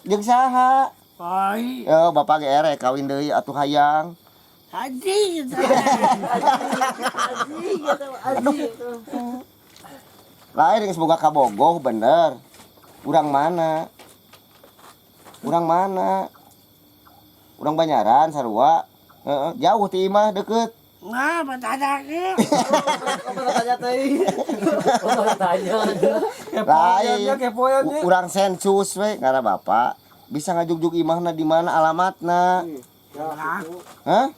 Jeung saha? Ai. Oh, bapak ge erek kawin deui atuh hayang. Haji gitu. Aji gitu, aji itu. Lain geus boga kabogoh bener. Urang mana? Urang mana? Urang Banyaran sarua. Heeh, jauh ti imah deket. Nah, bertanya ke. Apa tanya teh? Oh, tanya. Lain. Kepoan nya. Urang sensus we ngara bapak. Bisa ngajugjug imahna di mana alamatna? Hah?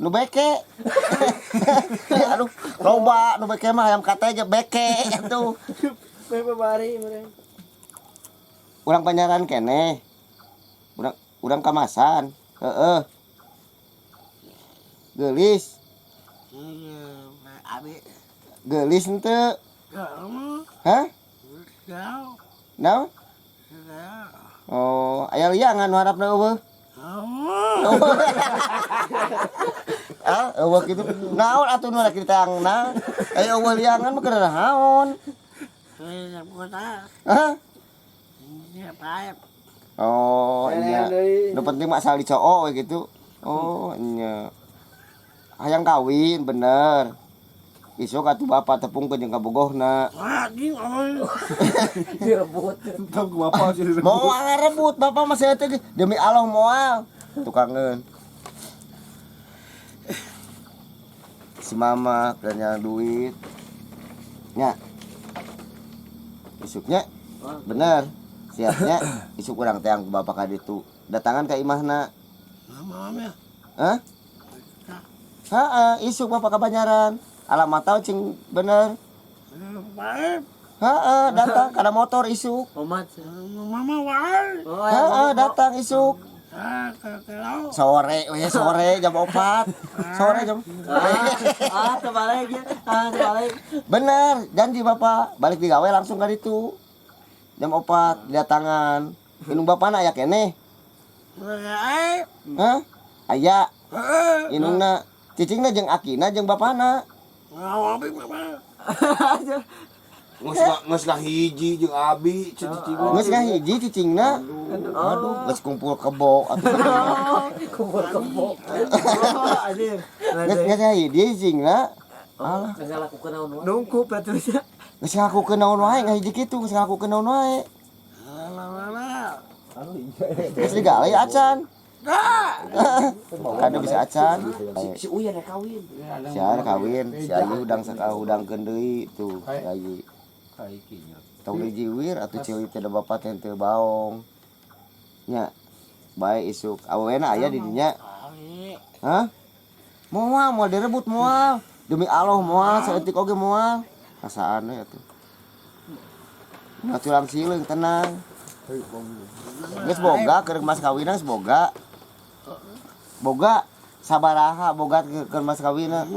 Nu beke. Aduh, loba nu beke mah hayam kate ge beke atuh. Bari meureun. Urang Banyaran keneh. Urang urang Kamasan. Heeh. Geulis, Abi. Geulis henteu? Kamu. Hah? Kau. Naon? Oh, aya liangan nu harapna eueuh. Kamu. Ah, eueuh kitu. Naon atuh nu rek diteangna? Aya eueuh liangan mah keur naon? Kota. Hah? Siapa? Oh, iya. Nu penting mah asal dicoo we gitu. Oh, nya. Hayang kawin bener. Isuk atuh bapak tepungkeun jeung kabogohna. Haji ngomong. Direbut. Entong ku bapak sih. Moal ngarebut bapak mah saya teh demi Allah moal. Tukangeun. Si mama kerja duit. Nya. Isuknya bener. Siapnya isuk urang teang ku bapak ka ditu. Datangan ka imahna. Mama. Hah? Heeh, isuk bapak ka Banyaran. Alamat tau cing bener. Baik. Heeh, datang kada motor isuk. Omat. Mama wae. Oh, Heeh, datang isuk. Ah, ke ke. Sore, we sore jam 4. Sore jam. Ah, terbalik ya. Ah, terbalik. Bener, janji bapak balik digawe langsung ka ditu. Jam 4 didatangan. Indung bapana aya keneh? Eh. Hah? Aya. Indungna, cicingna jeung akina jeung bapana. Ngawang mama. Geus geus ngahiji jeung abi cicing. Geus ngahiji cicingna. Aduh, geus kumpul kebo atuh. Kumpul kebo. Oh, anjir. Geus geus ngahiji cicingna. Alah, geus ngalakukeun naon wae. Nungkup atuh nya. Geus ngakukeun naon wae ngahiji kitu, geus ngakukeun naon wae. Geus digawe acan. Kada bisa acan. Si Uyan rek kawin. Si Ayu kawin, si Ayu hudang sakahudangkeun deui tuh, si Ayu. Tong dijiwir atuh ceuit teh da bapak teh teu baong. Nya, bae isuk. Awewena aya di dinya. Hah? Moal, moal direbut moal. Demi Allah moal, saeutik oge moal. Rasaan we atuh. Nah, tulang sileung tenang. Geus boga keur mas kawinna geus boga. Boga sabaraha boga keur mas kawinna?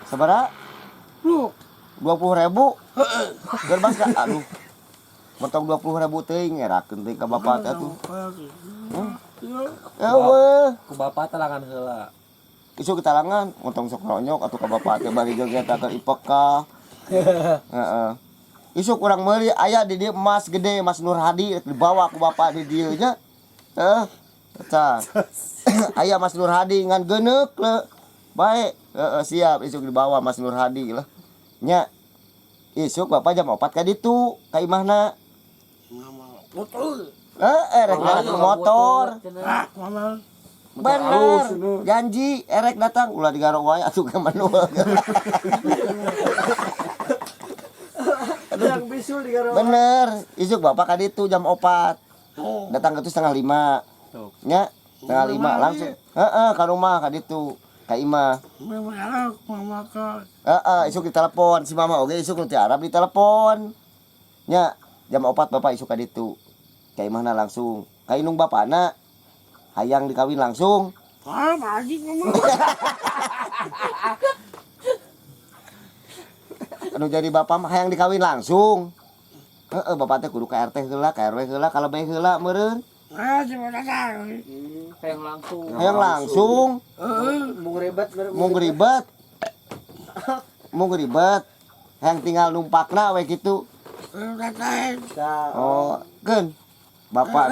Sabaraha? 20.000. Keur mas ka aduh. Mentong 20.000 teuing ngerakeun teuing ka bapak teh atuh. Eueuh. Ku bapak talangan heula. Isuk ketalangan, montong sok ronyok atuh ka bapak teh bari jeung eta keur ipekah. Heeh. Isuk urang meuli aya di dieu emas gede Mas Nur Hadi dibawa ku bapak di dieu nya. Heuh. Tah. Aya Mas Nur Hadi ngan geuneuk le. Bae, heeh siap isuk dibawa Mas Nur Hadi lah. Nya. Isuk bapak jam 4 ka ditu ka imahna. Heeh, rek naik motor. Ah, mama. Bener, janji erek datang ulah digarok wae atuh ka manua. Yang bisul digarok. Bener, isuk bapak ka ditu jam 4. Datang ke 4:30. Nya, 4:30 langsung. Heeh, ka rumah ka ditu, ka imah. Heeh, isuk ditelepon si mama oge isuk nu ti Arab ditelepon. Nya, jam 4 bapak isuk ka ditu. Ka imahna langsung. Ka indung bapana hayang dikawin langsung. Ah, haji mama. Anu jadi bapak mah hayang dikawin langsung. Heeh, bapak teh kudu ka RT heula, ka RW heula, ka lebeh heula meureun. Ah, sebenarnya. Hayang langsung. Hayang langsung. Mung ribet, Mung ribet. Mung ribet. Hayang tinggal numpakna we kitu. Tah. Oh, keun. Bapak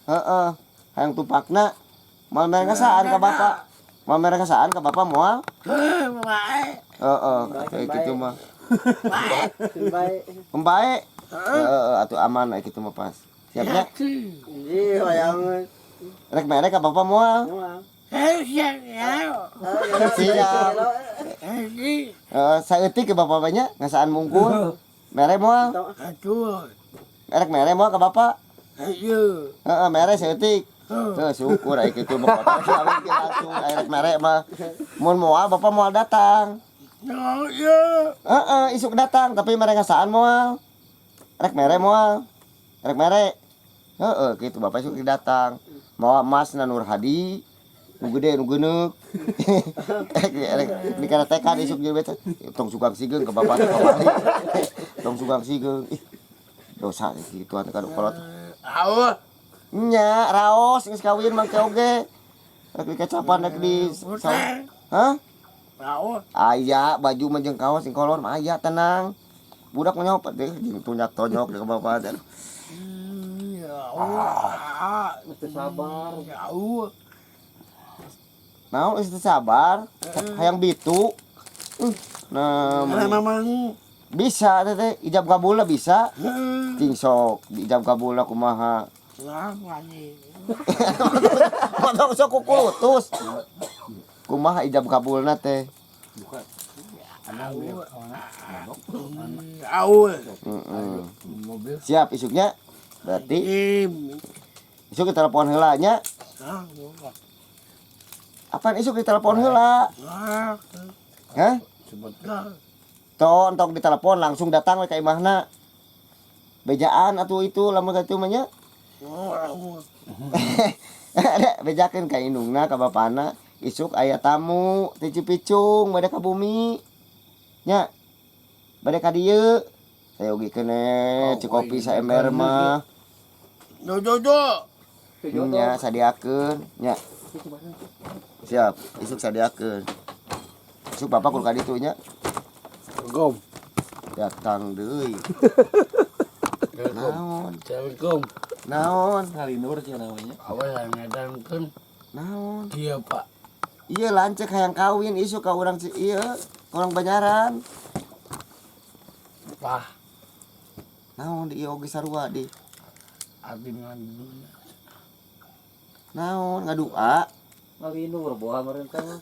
heeh. Hayang tupakna. Moal mere ngasaan ka bapak. Moal mere ngasaan ka bapak moal? Heeh, kayak gitu mah. Baik. Pembae. Heeh, atuh aman aya kitu mah pas. Siap nya? Ji hayang. Rek mere ka bapak moal? Moal. Siap. Heeh, saeutik ke bapak banyak ngasaan mungkul. Mere moal? Erek mere moal ka bapak? Heeh, mere saeutik. Heuh, syukur aya kitu mah bapak kawin ge langsung aya rek mere mah. Mun moal bapak moal datang. Heeh, isuk datang tapi mere ngasaan moal. Rek mere moal. Rek mere. Heeh, kitu bapak isuk datang. Mawa emasna Nur Hadi. Nu gede nu geuneuk. Rek rek dikaretekan isuk jeung beta. Tong sugang sigeung ke bapak teh kamari. Tong sugang sigeung. Ih. Dosa gituan ka kolot. Nya, raos geus kawin mangke oge. Rek dikecapan rek di Hah? Aya baju mah jeung kaos jeung kolor mah aya tenang. Budak mah nyopet deh jeung tunyak tonyok di bapak teh. Mesti sabar. Naon geus teu sabar, hayang bitu. Nah, bisa teh teh ijab kabulna bisa. Cing sok ijab kabulna kumaha. Potong sok kukulutus. Kumaha ijab kabulna teh? Heeh. Siap isuknya. Berarti isuk ditelepon heula nya. Apaan isuk ditelepon heula? Hah? Tuh, entok ditelepon langsung datang we ka imahna. Bejaan atuh itu lamun kitu mah nya. Ada bejakeun ka indungna ka bapana isuk aya tamu ti Cipicung bade ka bumi. Nya. Bade ka dieu. Sayogikeun we cikopi saember mah. Nya sadiakeun nya. Siap, isuk sadiakeun. Isuk bapak kudu ka ditu nya. Gom. Datang deui. Naon? Assalamualaikum. Naon? Ngalinur sih namanya. Awas ngedankeun Naon? dia Pak. Iya lanceuk hayang kawin isuk ka urang ieu, ka urang Banyaran. Pak, Naon di ieu oge sarua di. abi ngandung. Naon ngadua? Ngalinur boha mereka mah.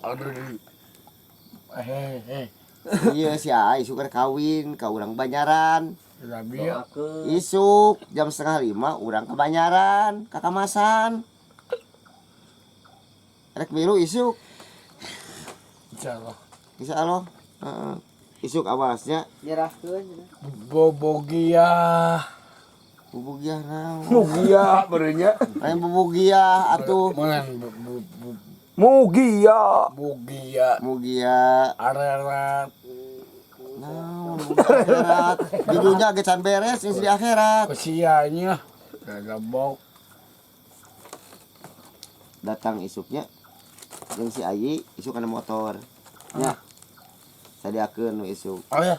Aduh. Hehe. Iya si A isuk rek kawin ka urang Banyaran. Rabi ya. Doakeun. Isuk jam 4.30 urang ke Banyaran, ka Kamasan. Rek milu isuk. Insyaallah. Insyaallah. Heeh. Isuk awasnya Nyerahkeun. Bobogia. bubugiah naon. Mugia berenya. Lain bubugiah atuh. Mana Mugia. bogia Mugia arerat naon bubugiah akhirat. Judulnya ge can beres geus di akhirat. kesianya gagabok Datang isuknya jeung si Ayi isuk kana motor. Nya. Sadiakeun nu isuk. Oh ya.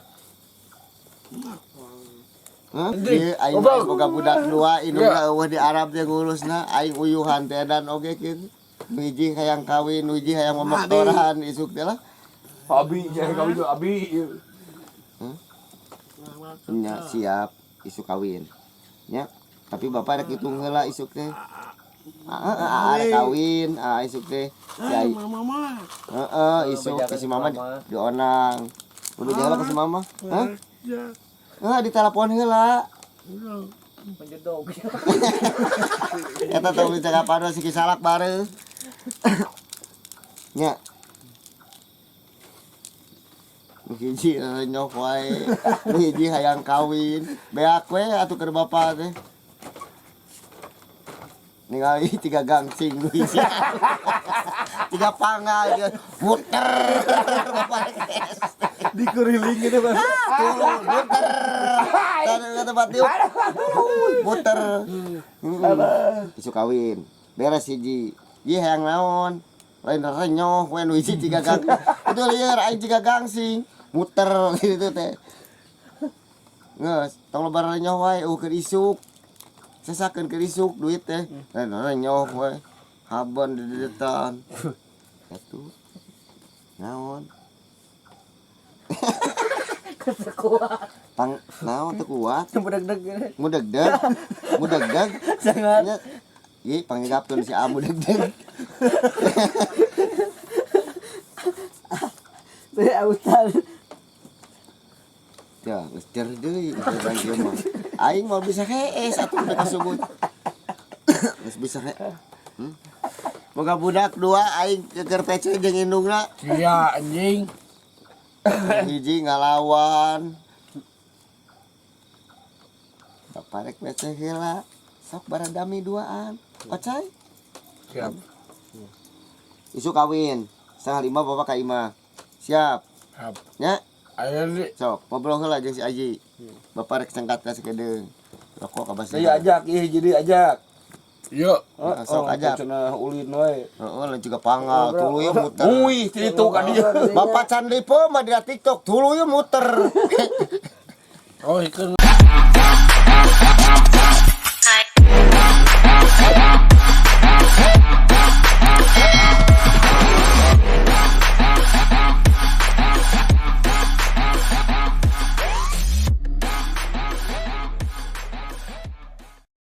Hah? Ieu aing mah boga budak dua indungna eueuh di Arab teh ngurusna aing uyuhan teh dan oge kieu. Nu hiji hayang kawin, nu hiji hayang momoktoran isuk teh lah. Abi, jangan kawin tuh Abi. Nya siap isuk kawin. Nya, tapi bapak rek hitung heula isuk teh. Ah, rek kawin, ah isuk teh. Si Ai. Heeh, isuk ke si mama dionang. Udah jalan ke si mama? Hah? Hah, ditelepon heula. Menjedog. Eta tong dicakapan si kisalak bareng. Nya. Nu hiji renyok wae. Nu hiji hayang kawin. Beak we atuh keur bapa teh. Ningali tiga gangsing nu hiji. Tiga panggal dia muter bapak Dikuriling gitu Bang. turun muter. Tadi ke tempat tiup. Muter. Isu kawin. Beres hiji. Ji hayang naon? Lain renyoh we nu hiji tiga gang. Itu lieur aing tiga gangsing. Muter gitu teh. Geus, tong loba nyoh wae eueuh keur isuk. Sesakeun keur isuk duit teh. Nah, nyoh wae. Haben dedetan. Atuh. Naon? Pang naon teu kuat? Mudeg-deg. Mudegdeg. Mudegdeg. Sangat. Nya. Ih, panggapkeun si Amu degdeg. Teh autan. Ya, geus cer deui urang ieu mah. Aing mau bisa hees atuh udah kasebut. Geus bisa he. Hmm? Boga budak dua aing keker PC jeung indungna. Sia anjing. Hiji ngalawan. Bapak rek PC heula. Sok baradami duaan. Ocai. Siap. Isuk kawin. 4.30 bapak ka imah. Siap. Siap. Nya, Ayo di. sok ngobrol heula jeung si Aji. Bapak rek sengkat ka sakedeung. Rokok ka basah. Saya ajak, ih jadi ajak. Yuk. Nah, sok ajak. Cenah ulin wae. Heeh, lain juga pangal, tuluy muter. Wih, itu ka dia. Bapak can lipo mah di TikTok, tuluy muter. Oh, ikan.